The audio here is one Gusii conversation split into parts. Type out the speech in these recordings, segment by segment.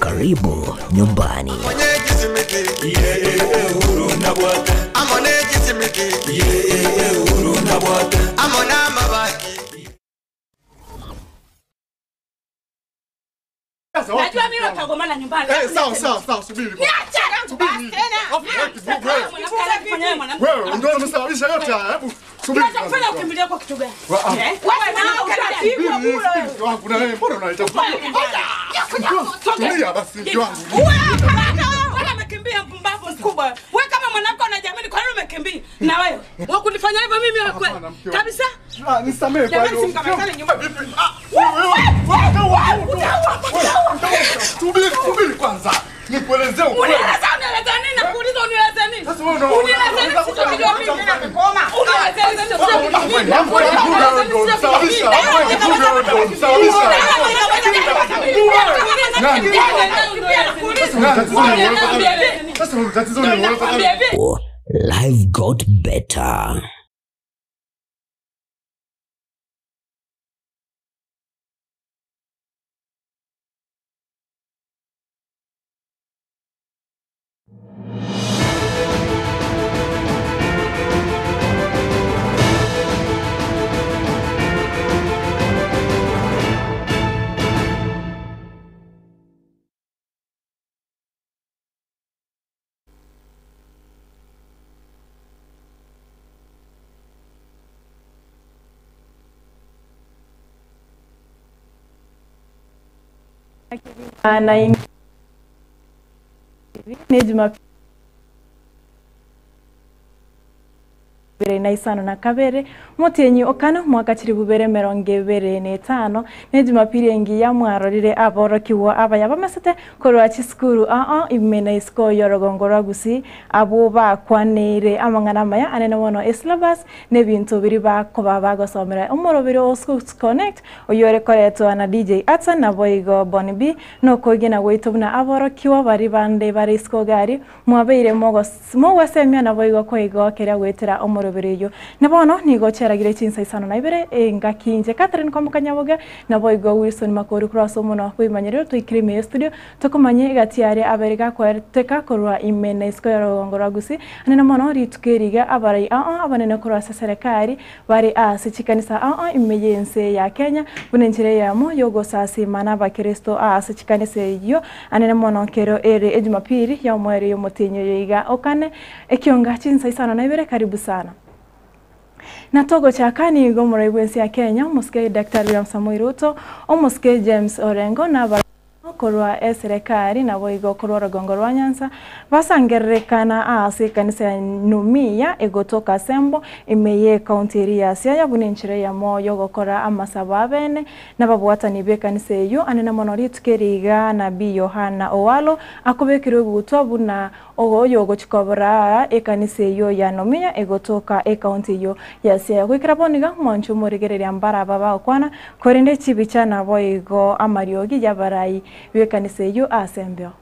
Karibu nyumbani. Najua mimi utagombana nyumbani. Eh, sawa sawa sawa, subiri. Niache Subiri. Basi tena. Wewe. Mwanamke wewe mwanamke. Wewe ndio umesababisha yote haya. Hebu subiri. Unachofanya ukimbilia kwa kitu gani? Wa- ah. Eh? Wewe mwanamke utapigwa Subiri, bure. subiri, mke wangu na wewe mbona unaleta Tulia basi mke wangu. Wewe hapana wewe amekimbia mpumbavu mkubwa. Wewe kama mwanamke unajiamini kwa nini umekimbia? Na wewe wewe kunifanya hivyo mimi wewe kweli? Hapana, mke wangu. Kabisa? Ah, nisamehe kwa Jamani hilo. simkamatane nyumba. Vipi? Ah, wewe, wewe, wewe, utaua, utaua. Subiri, subiri kwanza. Nikuelezee ukweli. Unieleza unieleza nini? Nakuuliza unieleza nini? Sasa wewe una- Unieleza nini? Sio mimi. Unieleza nini? Sio mimi. Sasa tatizo ni wewe. Life got better. Na ni Jumapili na isano na kabere motienyi okano mwaka chiri bubere merongo ebere na etano ne Jumapili engiya mwarorire aborokiwa abaya bamesete korwa chisukuru aa ime na isiko yorogongo rwa Gusii abo bakwanire amang'ana amaya anene mono esyllabus na ebinto biri bakoba bagosomera omorobiri o Schools Connect oyo ore koretwa na DJ Atsan nabo igo Bonny B nokoigena gwaito buna aborokiwa bari bande bare isiko gari mwabeire mogos mogwasemia nabo igo koigokeria gwetera omorobiri oyo na bono nigo cheragire chinsa isano na ibere engaki inche Catherine Kwamukanyaboga nabo igo Wilson Makori kurasa omono bwimanyerero toikire ime ya studio tokomanye egati aria abere gakwereteka korwa ime na isiko ya rogongo rwa Gusii anene mono rituko eriga abarai aa abanene korwa ase serikali bare ase chikanisa aa ime ya ense ya Kenya buna enchera eyemo yogosasima na abakristo ase chikanisa eywo anene mono kero ere ejumapili ya omweri ya omotinyo yoiga okane ekionga chinsa isano na ibere karibu sana. Na togochaka nigo omorai bwa ense ya Kenya omosike Dr. William Samoei Ruto omosike James Orengo na aba korwa eserikali nabo igo korwa orogongo rwa Nyanza basangererekana ase ekanisa ya Numia egotoka Sembo ime ye ekaunti eri ya Siaya buna enchera eyemo yogokora amasabo abene nababwatani ba ekanisa eywo anene mono rituko eriga Nabii Yohana Owalo akobekire ogutwa buna oyo ogochikobora ekanisa eywo ya Numia egotoka ekaunti eywo ya Siaya goikera bono iga mwancho omorigereria mbaraba bagokwana korende chibicha nabo igo amariogi yabarai b'ekanisa eywo ase embeo.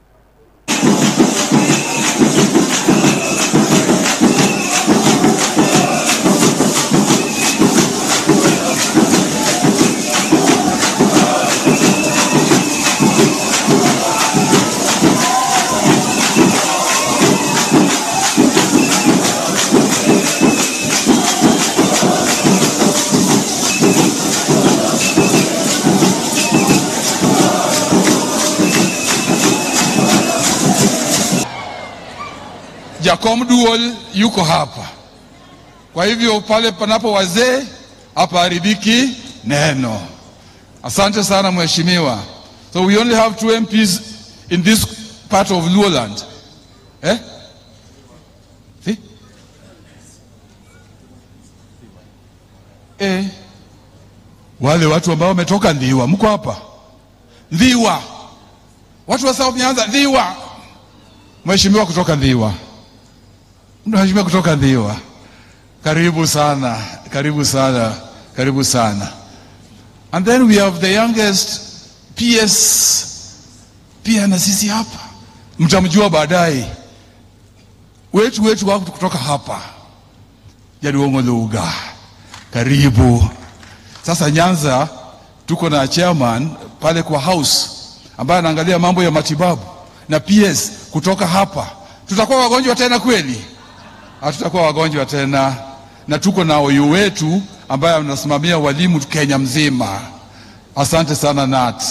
Jakom Duol yuko hapa. Kwa hivyo pale panapo wazee hapaharibiki neno. Asante sana mheshimiwa. So we only have 2 MPs in this part of Luoland. Eh? See? Eh. Wale watu ambao wametoka Ndhiwa, mko hapa? Ndhiwa. Watu wa South Nyanza, Ndhiwa. Mheshimiwa kutoka Ndhiwa. Mheshimiwa kutoka Ndhiwa. Karibu sana, karibu sana, karibu sana. And then we have the youngest PS pia na sisi hapa. Mtamjua baadaye. Wetu wetu wako kutoka hapa. Jaduongo Luga. Karibu. Sasa Nyanza tuko na chairman pale kwa house. ambaye anaangalia mambo ya matibabu na PS kutoka hapa, tutakuwa wagonjwa tena kweli? Hatutakuwa wagonjwa tena, na tuko na OU wetu ambaye anasimamia walimu Kenya mzima. Asante sana Nat,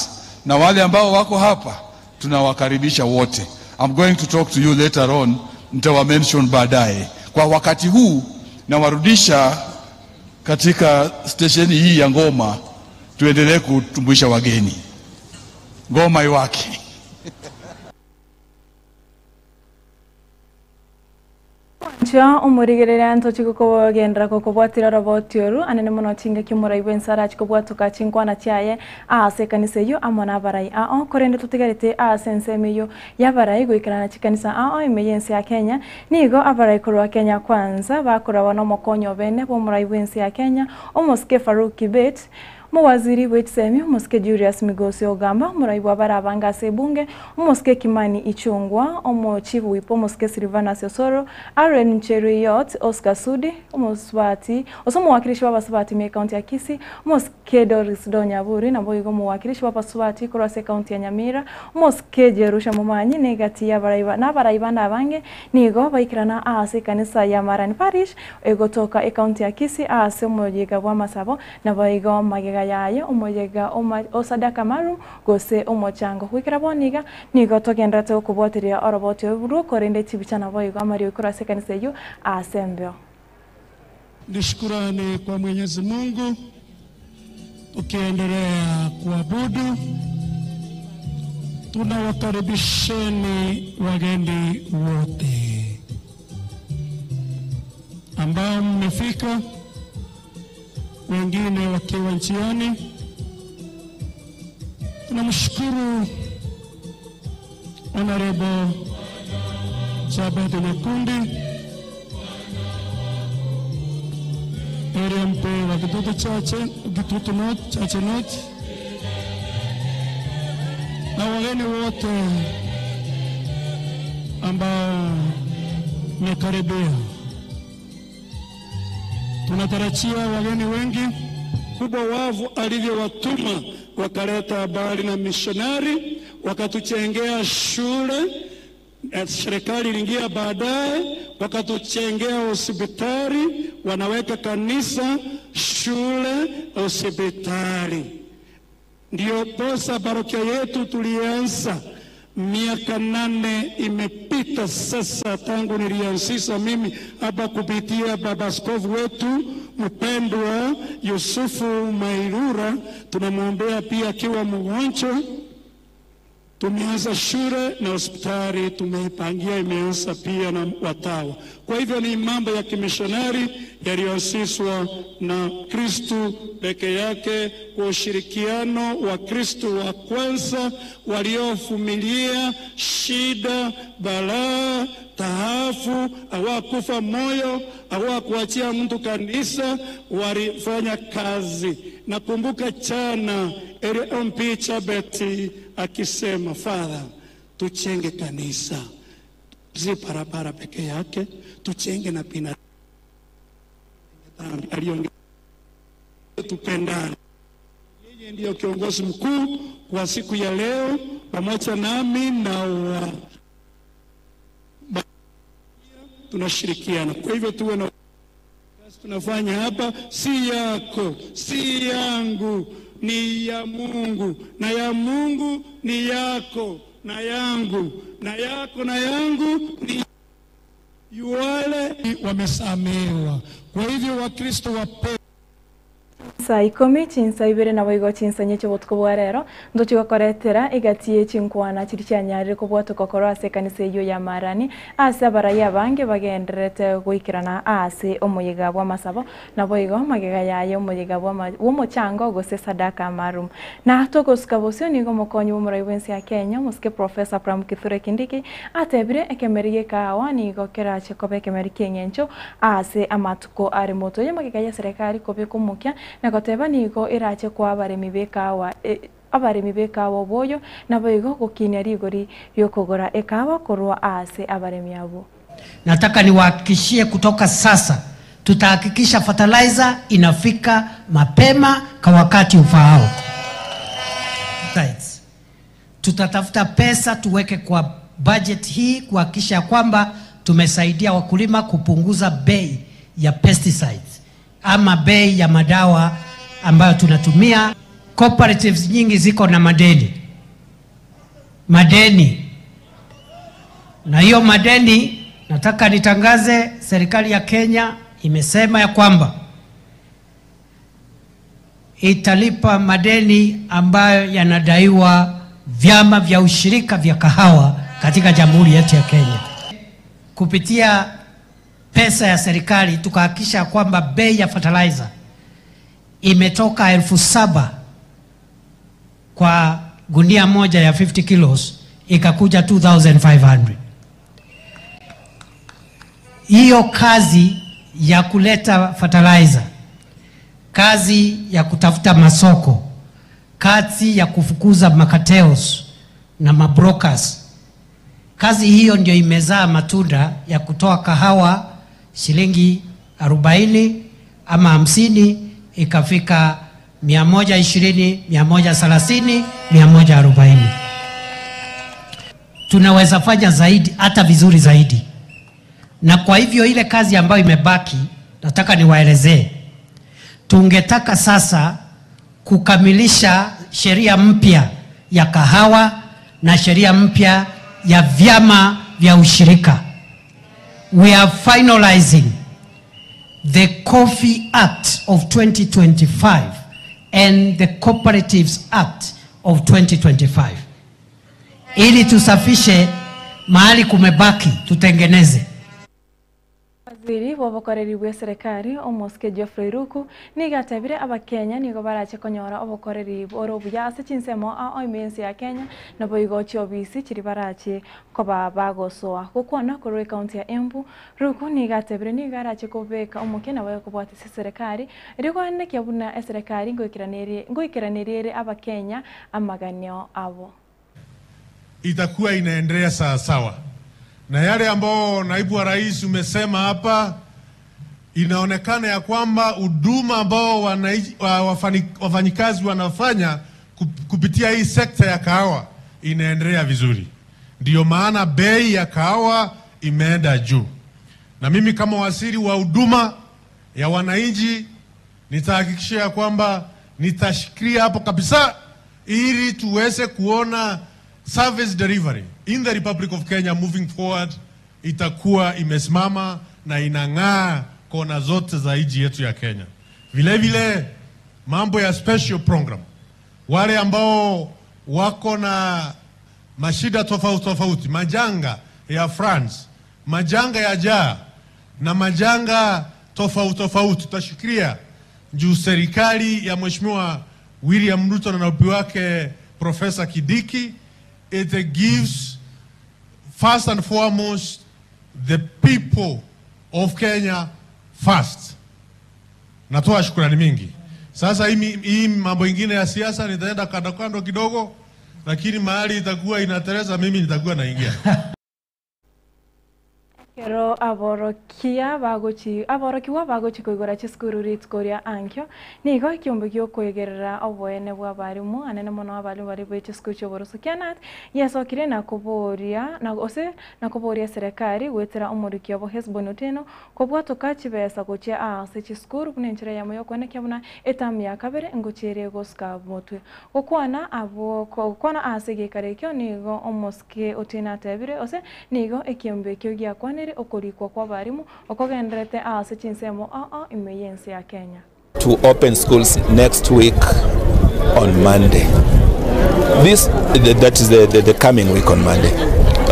na wale ambao wako hapa tunawakaribisha wote. I'm going to talk to you later on, nitawa mention baadaye. Kwa wakati huu nawarudisha katika stesheni hii ya Ngoma, tuendelee kutumbuisha wageni. Ngoma iwake. Nchio omorigereria ntochi gokogendera gokobwatira roboti oru anene mono chingaki omorai bwa ensara achikobwatoka chinkwana chiaye ase ekanisa eywo amo na abarai ao korende totigarete ase ensemo eywo ya abarai goikerana chikanisa ao ime ya ense ya Kenya nigo abarai korwa Kenya Kwanza bakoragwa na omokonyi obene bwa omorai bwa ense ya Kenya omosike Farouk Kibet Mowaziri bwa echisemi omosike Julius Migosi Ogamba omorai bwa abare abange ase ebunge omosike Kimani Ichung'wa omochief whip omosike Silvanus Osoro Aaron Cheruiyot Oscar Sudi omosubati ase omowakilishi bwa abasubati ime ekaunti ya Kisii omosike Doris Donyaburi naboigo omowakilishi bwa abasubati korwa ase ekaunti ya Nyamira omosike Jerusha Momanyi na egati ya abarai na abarai bande abange nigo baikerana ase ekanisa ya Marani Parish egotoka ekaunti ya Kisii ase omoyega bwa amasabo naboigo magega yaye omoyega o Sadaka Maalum gose omochango. Goikera bono iga nigo togenderete gokobwateria oroboti oborwo korende chibicha naboigo amariogi korwa ase ekanisa eyio ase embeo. Ni shukurani kwa Mwenyezi Mungu tukiendelea kuabudu, tunawakaribisheni wageni wote ambao mmefika, wengine wakiwa njiani. Tunamshukuru Honorable Jabed Nyakundi, area MP wa Kitutu Chache, Kitutu North, Chache North, na wageni wote ambao mmekaribia. Tunatarajia wageni wengi. Kubwa wavu alivyowatuma wakaleta habari na mishonari, wakatuchengea shule. Serikali iliingia baadaye, wakatuchengea hospitali, wanaweka kanisa, shule, hospitali. Ndio posa parokia yetu tulianza miaka 8 imepita sasa tangu nilianzisha mimi hapa kupitia baba askofu wetu mpendwa Yusufu Mairura. Tunamwombea pia akiwa mgonjwa. Tumeanza shule na hospitali tumeipangia, imeanza pia na watawa. Kwa hivyo ni mambo ya kimishonari yaliyoanzishwa na Kristu peke yake kwa ushirikiano wa Kristu wa kwanza waliovumilia shida, balaa, taafu, hawakufa moyo, hawakuachia mtu kanisa, walifanya kazi. Nakumbuka jana MP Chabeti akisema, Father, tuchenge kanisa, si barabara peke yake, tuchenge na binadamu. Aliongea tupendane. Yeye ndiyo kiongozi mkuu kwa siku ya leo, pamoja nami na wa tunashirikiana. Kwa hivyo tuwe na kazi tunafanya hapa, si yako, si yangu, ni ya Mungu, na ya Mungu ni yako na yangu, na yako na yangu ni wale wamesamehewa. Kwa hivyo Wakristo wape Saa ikumi chinsa ibere naboigo chinsa nyeche botuko bwa rero ntochigokoretera egati chinkwana chiri chianyarire kobwatoka korwa ase ekanisa eywo ya Marani ase abarai abange bagenderete goikerana ase omoyega bwa amasabo naboigo magega yaye omoyega bwa omochango gose sadaka maalum. Na togosuka bosio nigo omokonyi bwa omorai bwa ense ya Kenya omosike Professor Abraham Kithure Kindiki atebire ekemeri gekawa nigo kerache koba ekemeri kia eng'encho ase amatuko are moto ya magega ya serikali kobeka omokia na goteba nigo erache kwa abaremi bekawa abaremi bekawa oboyo naboigo gokinia rigori ryokogora ekawa korwa ase abaremi abo. Nataka niwahakikishie kutoka sasa tutahakikisha fertilizer inafika mapema kwa wakati ufaao. Tutatafuta pesa tuweke kwa budget hii kuhakikisha kwamba tumesaidia wakulima kupunguza bei ya pesticides ama bei ya madawa ambayo tunatumia. Cooperatives nyingi ziko na madeni, madeni, na hiyo madeni nataka nitangaze, serikali ya Kenya imesema ya kwamba italipa madeni ambayo yanadaiwa vyama vya ushirika vya kahawa katika jamhuri yetu ya Kenya. Kupitia pesa ya serikali tukahakikisha kwamba bei ya fertilizer imetoka 7,000 kwa gunia moja ya 50 kilos ikakuja 2500. Hiyo kazi ya kuleta fertilizer, kazi ya kutafuta masoko, kazi ya kufukuza makateos na mabrokers, kazi hiyo ndio imezaa matunda ya kutoa kahawa shilingi 40 ama 50 ikafika 120, 130, 140. Tunaweza fanya zaidi, hata vizuri zaidi. Na kwa hivyo ile kazi ambayo imebaki nataka niwaelezee. Tungetaka sasa kukamilisha sheria mpya ya kahawa na sheria mpya ya vyama vya ushirika. We are finalizing the Coffee Act of 2025 and the Cooperatives Act of 2025. Ili tusafishe mahali kumebaki, tutengeneze. Waziri wa obokoreri bwa eserekari omosike Geoffrey Ruku nigo atebire abakenya nigo barache konyora obokoreri ore obuya ase chinsemo ao ime ense ya Kenya nabo igo chiobisi chiri barache koba bagosoa gokwana korwa ekaunti ya Embu. Ruku nigo atebire nigo arache kobeka omokia nabo ekobwata ase eserekari erio koanekia buna eserekari ngoikeranerie ere abakenya amaganio abo. Itakuwa inaendelea sawa sawa. Na yale ambao naibu wa rais umesema hapa, inaonekana ya kwamba huduma ambao wafanyikazi wanafanya kupitia hii sekta ya kahawa inaendelea vizuri. Ndiyo maana bei ya kahawa imeenda juu. Na mimi kama waziri wa huduma ya wananchi nitahakikisha ya kwamba nitashikilia hapo kabisa ili tuweze kuona service delivery in the Republic of Kenya moving forward itakuwa imesimama na inang'aa kona zote za nchi yetu ya Kenya. Vile vile mambo ya special program, wale ambao wako na mashida tofauti tofauti, majanga ya France, majanga ya jaa na majanga tofauti tofauti, tutashikilia juu serikali ya Mheshimiwa William Ruto na naibu wake Profesa Kindiki, it gives first and foremost the people of Kenya first. Natoa shukrani mingi. Sasa hii mambo ingine ya siasa nitaenda kando kando kidogo, lakini mahali itakuwa inatereza mimi nitakuwa naingia. Kero aborokia bagochi aborokiwa bagochi koigora chisukuru rituko ria ankio nigo ekiombe giokoigerera oboene bwa abarimu anene mono abarimu bari bwe chisukuru chia oboroso kianat yesokire na koboria na ose na koboria serikali gwetera omorikia obo Hesbon Otieno kobwatoka chibesa gochia ase chisukuru buna enchera yamo yokoenekia buna etamu ya kabere ngochiere gosika motwe gokwana abo gokwana ase gekare ekio nigo omosike Otieno atebire ose nigo ekiombe ekio giakwanire okorikwa kwa abarimu okogenderete ase chinsemo aa ime y'ense ya Kenya. To open schools next week on Monday. This, that is the coming week on Monday,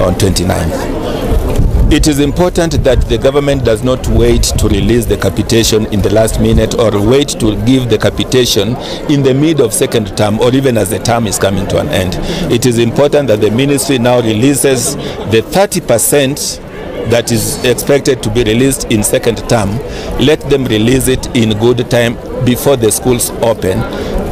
on 29th. It is important that the government does not wait to release the capitation in the last minute or wait to give the capitation in the mid of second term or even as the term is coming to an end. It is important that the ministry now releases the 30% that is expected to be released in second term. Let them release it in good time before the schools open.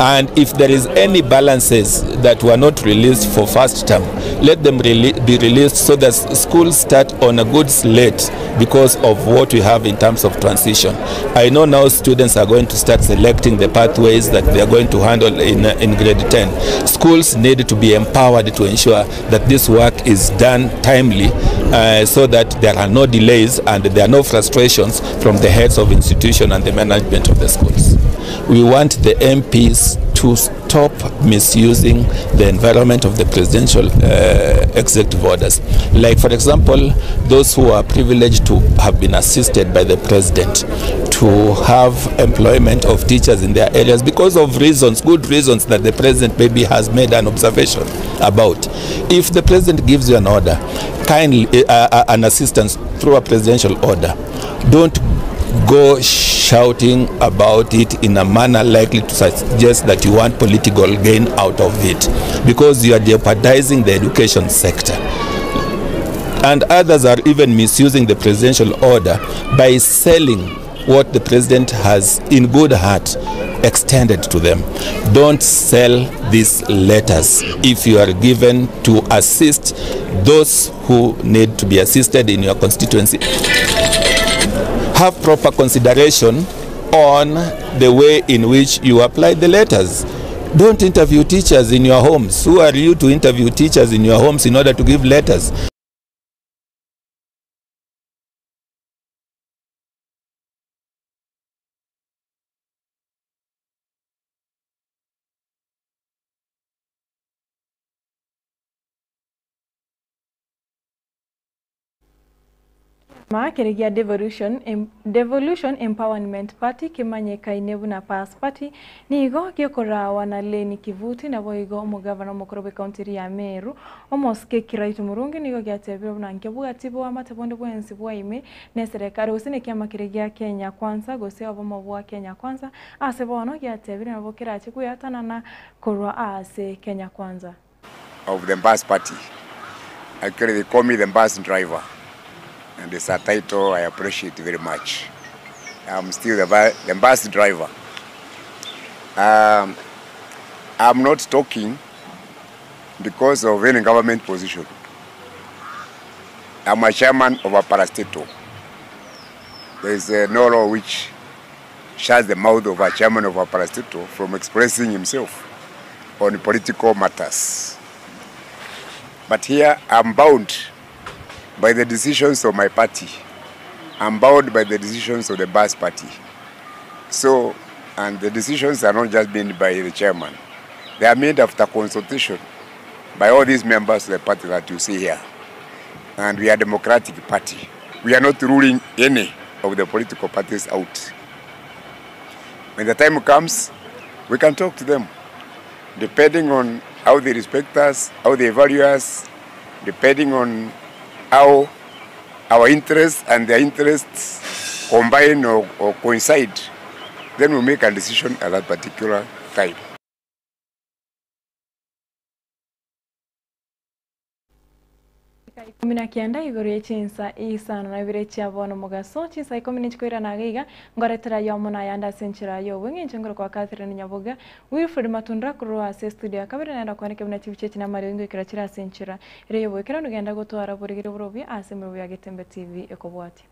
And if there is any balances that were not released for first term, let them be released so that schools start on a good slate because of what we have in terms of transition. I know now students are going to start selecting the pathways that they are going to handle in grade 10. Schools need to be empowered to ensure that this work is done timely so that there are no delays and there are no frustrations from the heads of institution and the management of the schools. We want the MPs to stop misusing the environment of the presidential executive orders. Like, for example, those who are privileged to have been assisted by the president to have employment of teachers in their areas because of reasons, good reasons that the president maybe has made an observation about. If the president gives you an order, kindly, an assistance through a presidential order, don't go shouting about it in a manner likely to suggest that you want political gain out of it, because you are jeopardizing the education sector. And others are even misusing the presidential order by selling what the president has in good heart extended to them. Don't sell these letters if you are given to assist those who need to be assisted in your constituency. Have proper consideration on the way in which you apply the letters. Don't interview teachers in your homes. Who are you to interview teachers in your homes in order to give letters? Makĩrĩgia Devolution Empowerment Party kĩmanyĩkaine buna PASS Party nigo gĩkorawa na Leni Kivuti nabo igo omogavana omokoro bwe county ya Meru omosike Kiraitu Murungi nigo giatebire buna nkebwati bwamate bonde bwensi bwaime ne serikali gose ne kiama kere gia Kenya Kwanza gose obomo bwa Kenya Kwanza ase bono giatebire nabo kerache kuyatanana korwa ase Kenya Kwanza. Of the bus party. Actually they call me the bus driver. And it's a title I appreciate very much. I'm still the bus driver. I'm not talking because of any government position. I'm a chairman of a parastatal. There is no law which shuts the mouth of a chairman of a parastatal from expressing himself on political matters. But here I'm bound by the decisions of my party. I'm bound by the decisions of the bus party. So, and the decisions are not just made by the chairman. They are made after consultation by all these members of the party that you see here. And we are a democratic party. We are not ruling any of the political parties out. When the time comes, we can talk to them, depending on how they respect us, how they value us, depending on how our interests and their interests combine or coincide, then we make a decision at that particular time. 19 igoro ye chinsa isano na ibere chiabono mogaso chinsa 10 chikoira na giga ngoretera yomo na yanda senchera yo bweng'encho ngoro kwa Catherine Nyaboga Wilfred Matunda kurwa ase studio kabere naenda kwanike buna chibiche china mario ngikira chira senchera ere yobo ekero nugenda gotwara burigire burobia ase mirubu ya Getembe TV ekobwati.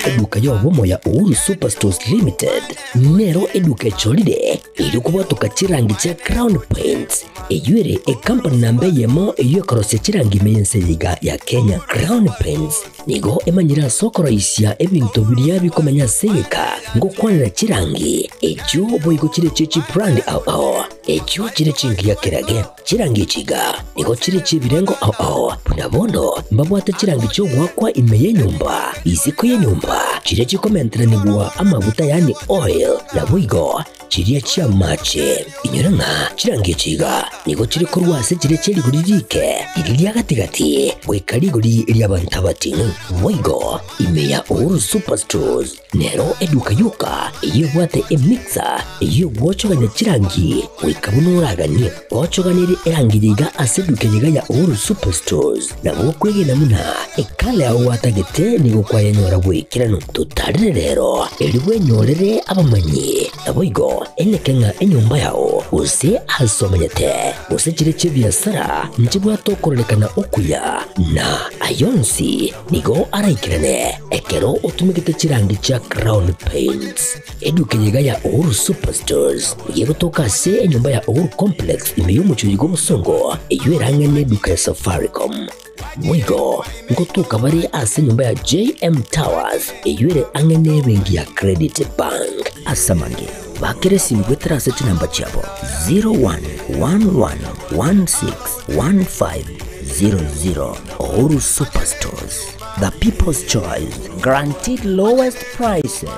Eduka yobomo ya Uhuru Superstores Limited nero eduka echolire iri kubwatuka chirangi cha Crown Paints eyuere ekampani namba eyemo eyo ekorosia chirangi meyenseyiga ya Kenya. Crown Paints nigo emanyira sokoroisia ebinto biria bikomenya seyeka ngokwanera chirangi echo boigo chire chichi brand ao ao echo chire chingi ya kerage. Chirangi echi iga nigo chire chi'ebirengo ao ao, buna bono mbabwate chirangi chi'ogoakwa ime y'enyomba, isiko y'enyomba, chiria chikomenteranigwa amaguta yaani oil, naboigo chiria chi'amache. Inyora ng'a chirangi echi iga nigo chire korwa ase chiria chie rigori riike, riria ria gati-gati, goika rigori ri'abanto abating'u. Boigo ime ya Uhuru Superstores Nero eduka yoka eyio ebwate emixer eyio egwochogania chirangi goika buna oraganie. Ochoganirie erangi eye iga ase eduka eye iga ya Uhuru Superstores, nabo okwegena buna ekala yao gwatagete nigo kwayenyora goikeranu. Totarire rero erio bwenyorere abamanyi, naboigo eneke ng'a enyomba yao gose ase omanyete gose chire chi'ebiasara nchibwate okororekana okuya na ayonsi Nigo araikerane ekero otumegete chirangi chia Crown Paints. Eduka eye iga ya Uhuru Superstores nigo egotoka ase enyomba ya Uhuru Complex ime y'omochie oyo bw'obosongo eyio erang'ane eduka ya Safaricom. Boigo ngotoka bare ase enyomba ya JM Towers eyio ere ang'e n'ebenki ya Credit Bank. Ase amange, bakera esimi goetera ase chinamba chiabo 0111161500. Uhuru Superstores, the people's choice, guaranteed lowest prices.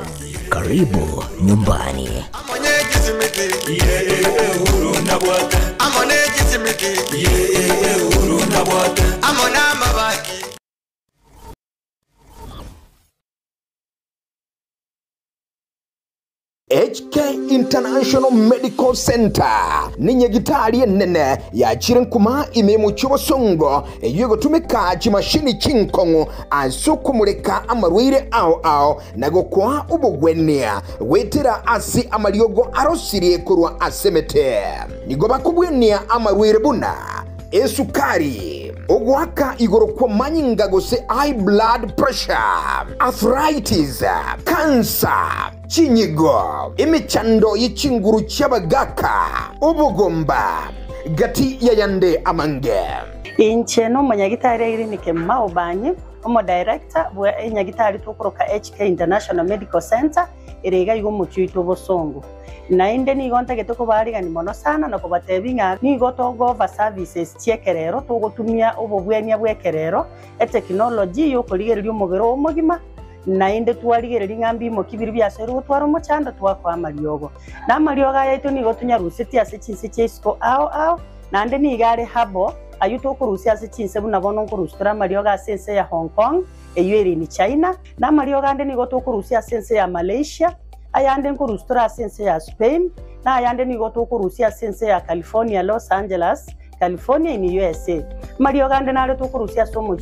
Karibu nyumbani. HK International Medical Centre nenyagitari enene yachire nkuma ime y'omochie obosongo eyio egotumeka chimashini chinkong'u ase okomoreka amarwaire ao ao na gokoa obogwenia goetera ase amariogo arosirie korwa ase emete. Nigo bakobwenia amarwaire buna esukari, ogoaka igoro kw'amanyinga gose high blood pressure, arthritis, cancer, Chinyigo, emechando ye chinguru chi'abagaaka, obogomba, gati y'ayande amange. Inche nomonyagitari Irene Kemuma Obanyi, omodirector bwe enyagitari tokoroka HK International Medical Centre ere iga iga omochie oito obosongo. Naende nigo ntagete kobaarigani mono sana na kobatebia ng'a nigo togo-offer services chi'ekerero togotumia obobwenia bw'ekerero, etechnology y'okorigereria omobere oo omogima, Naende twarigereria ng'a mbimoki biria biasoirwe gotwara omochando, twakoa amariogo. Na amariogo aya aito nigo tonyarusetie ase chinse chia isiko ao ao, naende nigo are herbal, ayio tokorusia ase chinse buna bono nkorusia tore amariogo ase ense ya Hong Kong, eyio ere in China, na amariogo ande nigo tokorusia ase ense ya Malaysia, ayande nkorusia tore ase ense ya Spain, na ayande nigo tokorusia ase ense ya California, Los Angeles, California in USA. Amariogo ande nare tokorusia ase omochie.